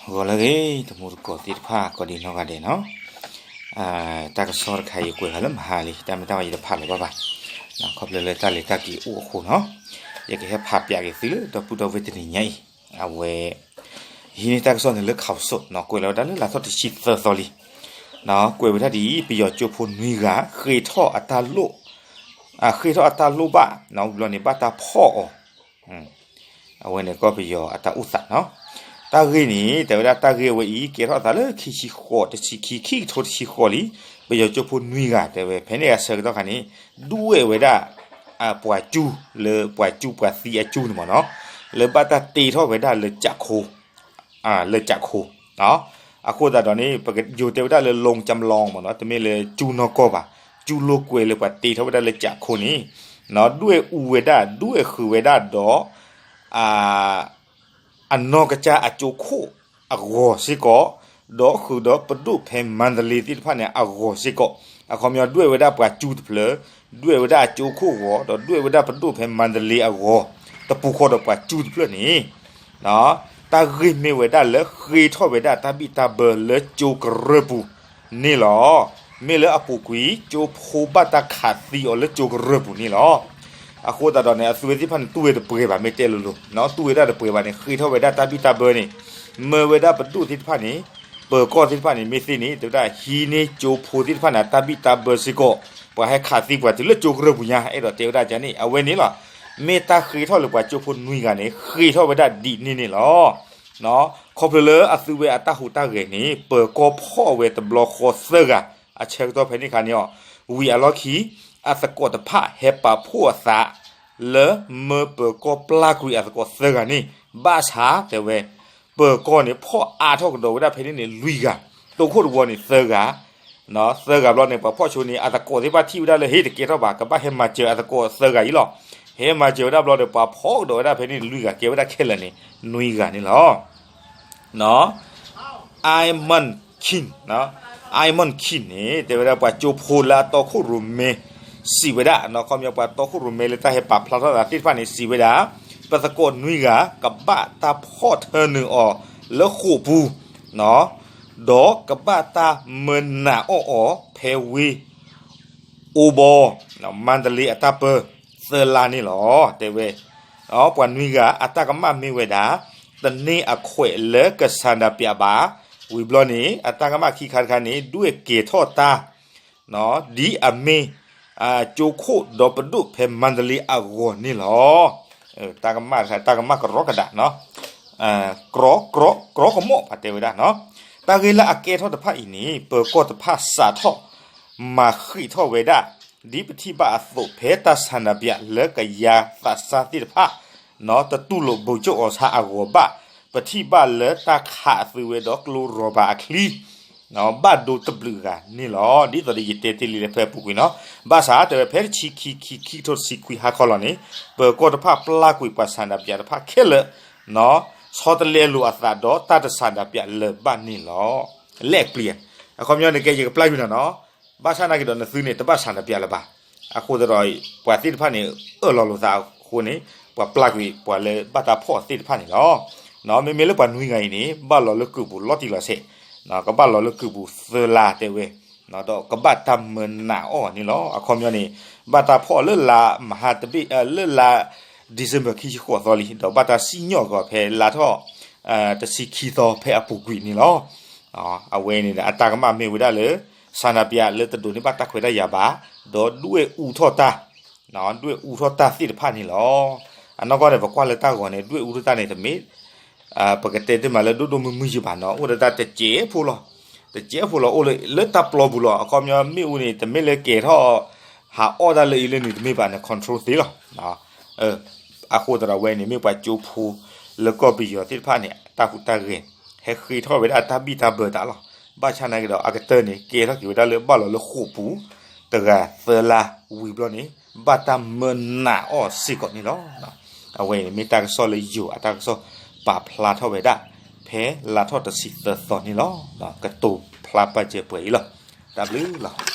ဂီၤလၢအဂ့ၤ တံၤသကိးသ့ၣ်တဖၣ် ကိးဒံနီၢ်ဂၤဒဲးနီၤ, တၢ်ကစီၣ်တခါအံၤ ယကွဲးဃာ်လၢမဟါလံ တၢ်မ့ၢ်တၢ်ဝဲယတဖးလီၤဘၣ်ဘၣ်, ခီဖျိလၢတၢ်လဲၤတၢ်က့ၤအိၣ်အဃိနီၤ, ယကဟဲဖးပၠးက့ၤသုလၢဒီပုၢ်ဒီဝဲၢ်တနံၤညါအံၤ, အဝဲ ဟံးန့ၢ်တၢ်ကစီၣ်န့ၣ်လၢ ခးစူး နီၤ, ကွဲးလီၤဝဲဒၣ်လၢလါထီၣ်တဆံသၢသီလံ, ကွဲးဝဲဒၣ်ဒ်အံၤ ပယီၤကၠိဖိနွံဂၤ ဃ့ထီၣ်အတၢ်လိၣ် ဃ့ထီၣ်အတၢ်လိၣ်ဘၣ် ဘျီန့ၣ်ဘၣ်တၢ်ဖီၣ်အီၤ အဝဲန့ၣ်ကီၢ်ပယီၤအတၢ်အိၣ်သးနီၤ, တၢ်ဂ့ၢ်န့ၣ် တဲဝဲဒၣ်တၢ်ဂ့ၢ်အဝဲအံၤ ကဲထီၣ်အသးလၢခံဆံဃိး တဆံခံ ခံကထိတဆံဃိးလံ, ပယီၤကၠိဖိနွံဂၤ တဲဝဲ ဖဲန့ၣ်အဆၢကတီၢ်ခါန့ၣ် ဒွဲၣ်ဝဲဒၣ် ပှၤကၠူ လၢပှၤကၠူပှၤသံအကၠူန့ၣ်မ့ၢ်နီၤ, လၢဘၣ်တၢ်တ့ထီၣ်ဝဲဒၣ်လၢကၠးခိ လၢကၠးခိ အဃိသတးဒီးန့ၣ် ပယိၤတဲဝဲဒၣ်လၢ လိကၠလီ မ့ၢ်နီၤ, တမ့ၢ်လၢကၠူနီၢ်ကီၢ်ဘၣ်, ကၠူလိာ်ကွဲလၢပှၤတ့ထီၣ်ဝဲဒၣ်လၢကၠးခိန့ၣ်, ဒွဲၣ်အူဝဲဒၣ် ဒွဲၣ်ဃုာ်ဝဲဒၣ်ဒီး အနီၢ်ကစၢ်အကၠိခိၣ်အဂီၤစ့ၢ်ကီး, ဒီးဃုာ်ဒီးပဒိၣ်ဖဲမါဒလ့သ့ၣ်တဖၣ်န့ၣ် အဂီၤစ့ၢ်ကီး, အခီပညီဒွဲၣ်ဝဲဒၣ်ပှၤကၠူတဖျၢၣ်, ဒွဲၣ်ဝဲဒၣ်အကၠိခိၣ်ဂီၤ ဒီးဒွဲၣ်ဝဲဒၣ်ပဒိၣ်ဖဲမါဒလ့အဂီၤ, တပူၤဃီဒီးပှၤကၠူတဖျၢၣ်န့ၣ် တၢ်ဂ့ၢ်မ့ၢ်ဝဲဒၣ်လၢဃ့ထီၣ်ဝဲဒၣ်တၢ်ဘံၣ်တၢ်ဘၢလၢကၠိကရၢၢ်ပူၤန့ၣ်လီၤ. မ့ၢ်လၢအပူၤကွံာ် ကၠိဖိဘၣ်တၢ်ခးသံအီၤလၢကၠိကရၢၢ်ပူၤန့ၣ်လီၤ. အဃိသတးဒီးန့ၣ် အသုဝဲသ့ၣ်တဖၣ်န့ၣ် တူၢ်ဝဲတပှဲၤဘၣ် မ့ၢ်တဲလိၤလိၤ, တူၢ်ဝဲဒၣ်တပှဲၤဘၣ်န့ၣ် ဃ့ထီၣ်ဝဲဒၣ်တၢ်ဘံၣ်တၢ်ဘၢန့ၣ်, မၢဝဲဒၣ်ပဒိၣ်သ့ၣ်တဖၣ်န့ၣ်, ပၢၤကီၢ်သ့ၣ်တဖၣ်န့ၣ် မ့ၢ်သ့န့ၣ် တဲဝဲဒၣ်ဟံးန့ၢ်ကၠိဖိသ့ၣ်တဖၣ်န့ၣ် တၢ်ဘံၣ်တၢ်ဘၢစ့ၢ်ကီး, ပှၤဟဲခးသံပှၤတုၤလၢကၠိကရၢၢ်ပူၤညါ အဲၣ်ဒိးတဲဝဲဒၣ်ကန့ၣ် အဝဲန့ၣ်လီၤ. မ့ၢ်တၢ်ဃ့ထီၣ်လၢပှၤကၠိဖိနွံဂၤန့ၣ် ဃ့ထီၣ်ဝဲဒၣ်ဒ်န့ၣ်န့ၣ်လီၤ. ခီဖျိလၢအသုဝဲအတၢ်ဟူးတၢ်ဂဲၤန့ၣ် ပၢၤကီၢ်ဖီၣ်ဝဲတဘျီဃီသၢဂၤ, အဆၢကတီၢ်ဖဲန့ၣ်ခါန့ၣ်အီၤ, ဝံၤအလီၢ်ခံ အသကိးတဖၣ်ဟဲပာ်ဖှိၣ်အသး လၢမၢပၢၤကီၢ်ပျၢ်ကွံာ်အသကိးသၢဂၤန့ၣ်, ဘၣ်ဆၣ်တဲဝဲ ပၢၤကီၢ်န့ၣ် ဖီၣ်အါထီၣ်ကဒီးဝဲဒၣ်ဖဲန့ၣ်န့ၣ် လွံၢ်ဂၤ, တိခိၣ်တဝီန့ၣ်သၢဂၤ သၢဂၤဘျီန့ၣ် ပှၤဖီၣ်ဆိန့ၣ် အသကိးသ့ၣ်တဖၣ်ထံၣ်ဝဲဒၣ်လၢ ဟ့ တကဲထီၣ်ဘၣ် ကဘၣ်ဟဲမၤစၢၤအသကိးသၢဂၤအံၤလီၤ. ဟဲမၤစၢၤဝဲဒၣ်ဘျီဒီး ပှၤဖီၣ်ကဒီးဝဲဒၣ်ဖဲန့ၣ် လွံၢ်ဂၤ ကဲဝဲဒၣ်ခဲလၢာ်န့ၣ် နွံဂၤန့ၣ်လီၤ. အၣ်မၣ်ခံၣ်, အၣ်မၣ်ခံၣ်န့ၣ် တဲဝဲဒၣ်ပှၤကၠိဖိလၢအတီခိၣ်ရိၣ်မဲ စံးဝဲဒၣ်, ခီပညီပှၤတီခိၣ်ရိၣ်မဲလၢတၢ်ဟဲပာ်ဖျါထီၣ်သးသ့ၣ်တဖၣ်န့ၣ် စံးဝဲဒၣ်, ပသကိးနွံဂၤ ကဘၣ်တၢ်ဖီၣ်ထၢနုာ်အီၤလၢဃိာ်ပူၤ ဒီးကဘၣ်တၢ်မၢနာ်အီၣ်အီၤဖဲဝ့ၢ် အိဘီ မါဒလ့အတၢ်ပၢ သၢလါန့ၣ်လီၤ. တဲဝဲ ပှၤနွံဂၤအတၢ်ကမၣ်မ့ၢ်ဝဲဒၣ် တန့ၢ်အခွဲးလၢကဆန္ဒပြဘၣ်, ဝံၤဘျီန့ၣ် အတၢ်ကမၣ်ခံခါတခါန့ၣ် ဒွဲၣ်ကဲၤထီၣ်တၢ် ဒ်အမ့ၢ် ကၠိခိၣ်ဒီးပဒိၣ်ဖဲမါဒလ့အဂီၢ်န့ၣ်လီၤ. တၢ်ကမၣ်တခါ တၢ်ကမၣ်ကရီကဒး ကရီကရီကရီကမီၣ် ပှၤတဲဝဲဒၣ်နီၤ. တၢ်ဂ့ၢ်လၢအကဲထီၣ်တဖၣ်အံၤန့ၣ် ပၢၤကီၢ်တဖၣ်စးထီၣ်မၤဃံးထီၣ်ဝဲဒၣ် ဒ်ပထံၣ်ဘၣ်အသိး ဖဲတၢ်ဆန္ဒပြလၢကယၤသးစၢ်သ့ၣ်တဖၣ် တတူၢ်လိာ်ဗိုလ်ချုပ်အောင်ဆန်းအဂီၢ်ဘၣ်, ပထံၣ်ဘၣ်လၢတၢ်ခးအသုဝဲဒီးကျိရၤဘၤအချံ ဘၣ်ဒိတဘျုးဂၤန့ၣ်လီၤ. ဒ်သိးဒီးယတဲတ့ၢ်လံလၢဖဲအပူၤကွံာ်နီၤ, ဘၣ်ဆၣ်တဲဝဲဖဲတဆံခံ ခံ ခံကထိတဆံခွံဟါခီလီၤန့ၣ် ပၢၤကီၢ်တဖၣ်ပျၢ်ကွံာ်ပှၤဆန္ဒပြတဖၣ်ခဲလၢာ် ဆီတလဲအလိာ်အသးဒီးတၢ်တဆန္ဒပြလၢၤဘၣ်န့ၣ်လီၤ. လဲၣ်ပျံၤ, အခီပညီန့ၣ်ကဲ ယကပျၢ်ကွံာ်နၤနီၤ, ဘၣ်ဆၣ်နာ်က့ၤဒီးနသုန့ၣ် တဘၣ်ဆန္ဒပြလၢၤဘၣ်. အဃိသတးဒီး ပှၤသ့ၣ်တဖၣ်န့ၣ် အၢၣ်လီၤလိာ်သးအဃိန့ၣ် ပှၤပျၢ်ကွံာ်ပှၤလၢဘၣ်တၢ်ဖီၣ်သ့ၣ်တဖၣ်န့ၣ်လီၤ. မ့မ့ၢ်လၢပှၤနွံဂၤအံၤန့ၣ် ဘၣ်လီၤလၢကုၢ်ပူၤလီၤတံၢ်လီၤဆဲး, ကဘၣ်လီၤလၢကုၢ်ပူၤသၢလါတဲဝဲ, ဒီးကဘၣ်တၢ်မၢနာ်အီၤန့ၣ်လီၤ. အခီပညီန့ၣ် ဘၣ်တၢ်ဖီၣ်လၢလါမဟါတဘ့ၣ် လၢလါ December ခံဆံဃိးသီလံ ဒီးဘၣ်တၢ်စံၣ်ညီၣ်ကီးဖဲလါထီၣ် တဆံခံသီဖဲအပူၤကွံာ်န့ၣ်လီၤ. အဝဲန့ၣ်ဒီး အတၢ်ကမၣ်မ့ၢ်ဝဲဒၣ်လၢ ဆန္ဒပြလၢတဒိးန့ၢ်ဘၣ်တၢ်ခွဲးတၢ်ယာ်ဘၣ်, ဒီးဒွဲၣ်အူထီၣ်တၢ် ဒွဲၣ်အူထီၣ်တၢ်သ့ၣ်တဖၣ်န့ၣ်လီၤ. အနီၢ်ကီၢ်န့ၣ် ပကွၢ်လၢတၢ်ဂီၤန့ၣ် ဒွဲၣ်အူထီၣ်တၢ်န့ၣ်တမ့ၢ် ပကတဲတ့ၢ်မးလၢဒိၣ်ဒိၣ်မုၢ်မုၢ်ယံၤဘၣ်နီၤ, အိၣ်ဒီးတၢ်တစဲးဖိလီၤ, တစဲးဖိလီၤ အိၣ်လၢတၢ်ပျီပူၤလီၤ. အခီပညီမ့ၣ်အူန့ၣ် တမ့ၢ်လၢကဲၤထီၣ် ဟးအီၣ်တၢ်လၢအံၤလၢန့ၣ်တမ့ၢ်ဘၣ်န့ၣ် control သ့လီၤ. အဃိသတးဒီးဝဲန့ၣ် မ့ၢ်ပှၤကၠိဖိလၢကီၢ်ပယီၤသ့ၣ်တဖၣ်န့ၣ် တၢ်ဟူးတၢ်ဂဲၤ ဟဲဃ့ထီၣ်ဝဲဒၣ်တၢ်ဘံၣ်တၢ်ဘၢတၢ်လီၤ. ဘၣ်ဆၣ်နာ်က့ၤဒီး အကတၢၢ်န့ၣ် ကဲထီၣ်က့ၤဝဲဒၣ်လၢဘၣ်လီၤလၢဃိာ်ပူၤ တဂၤသၢလါဝံၤဘျီန့ၣ် ဘၣ်တၢ်မၢနာ်အီၤစ့ၢ်ကီးန့ၣ်လီၤ. အဝဲန့ၣ်မ့ၢ်တၢ်ကစီၣ်လၢယိၤအတၢ်ကစီၣ်ပာ်ဖျါထီၣ်ဝဲဒၣ် ဖဲလါထီၣ်တဆံသၢသီန့ၣ်လီၤ. ကတိၤဖျါပာ်စၢၤပှဲၤအံၤလီၤ. တၢ်ဘျုးလီၤ.